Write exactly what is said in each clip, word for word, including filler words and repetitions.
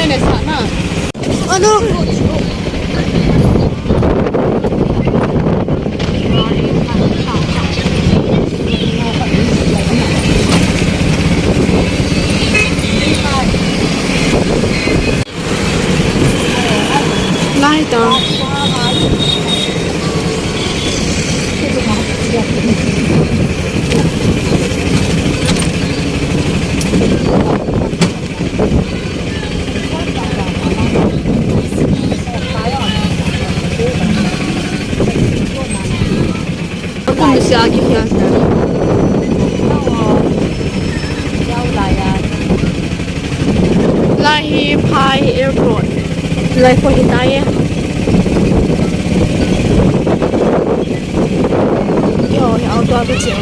Ano? Lai ta. Kum sia ki hian ta. Lai hi Phai Airport. Lai ko hi ta ye. Yo, hi auto a ko che.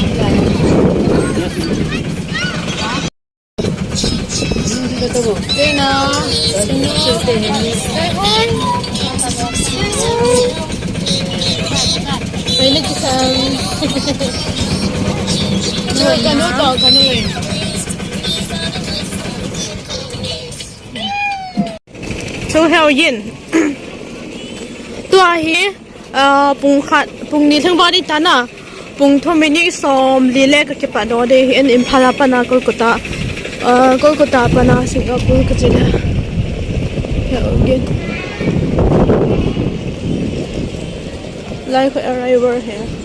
Tena. Ai, ni kisan. Kanu to, kanu. So, how yin? Tua hi. Ah, pung khat, pung ni thang ba ni ta na. Pung thum minute som li le ka kipat doh ding ahi, Imphal a pat na Kolkata. Ah, Kolkata pat na Singapore ka che le. Hello again. Lai ko arrival he.